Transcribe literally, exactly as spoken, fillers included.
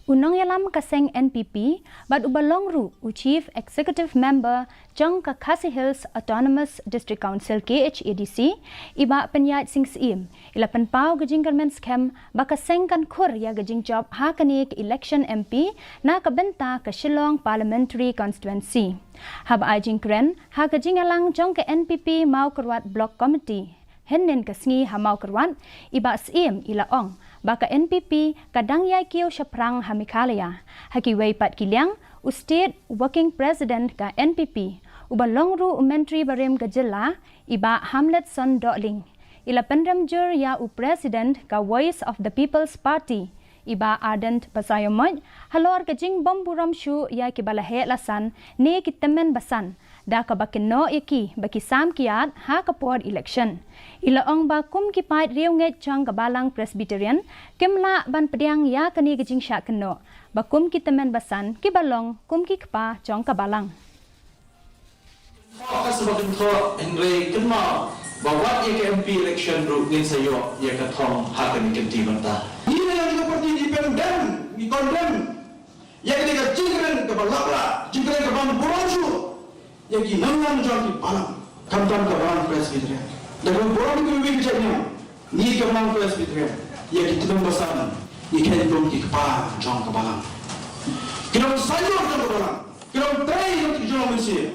U nongïalam ka seng N P P bad uba long ruh u Chief Executive Member jong ka Khasi Hills Autonomous District Council, K H A D C, i Bah Pynïaid Sing Syiem, i la pynpaw ka jingkyrmen skhem ba ka seng kan khur ïa ka jingjop ha kane ka election M P na ka bynta ka Shillong Parliamentary Constituency. Haba ai jingkren ha ka jingïalang jong ka N P P Mawkyrwat Block Committee hynnin ka sngi ha Mawkyrwat, i Bah Syiem i la ong ba ka N P P ka dang ïai kiew shaphrang ha Meghalaya. Ha kiwei pat ki liang, u State Working President ka N P P, uba long ruh u Myntri barim ka jylla, i Bah Hamletson Dohling, i la pynrem jur ïa u President ka Voice of the People's Party, i Bah Ardent Basaiawmoit, halor ka jingbym burom shuh ïa kiba la heh la san ne ki tymmen basan, da kaba kynnoh ïa ki ba ki sam ki ïaid ha ka por election. I la ong ba kum ki paid riewngeit jong ka Balang Presbyterian, kim lah ban pdiang ïa kane ka jingshah kynnoh ba kum ki tymmen basan kiba long kum ki kpa jong ka Balang. Ka sngewbha kynthoh, hynrei kynmaw ba wat ïa ka M P election ruh ngin sa ïoh ïa ka thong ha kane ka kynti mynta. Ngi na ka party independent ngi condemn ïa kane ka jingkren kaba lap rah, jingkren kaba burom shuh ïa ki nongïalam jong ki Balang, khamtam ka Balang Presbyterian. Da kaba burom ïa kiwei ki jait niam, ngi ka Balang Presbyterian, ïa ki tymmen basan ngi kheiñ kum ki kpa jong ka Balang. Ki nongshaiñor jong ka Balang, ki nongtrei jong ka jong mynsiem.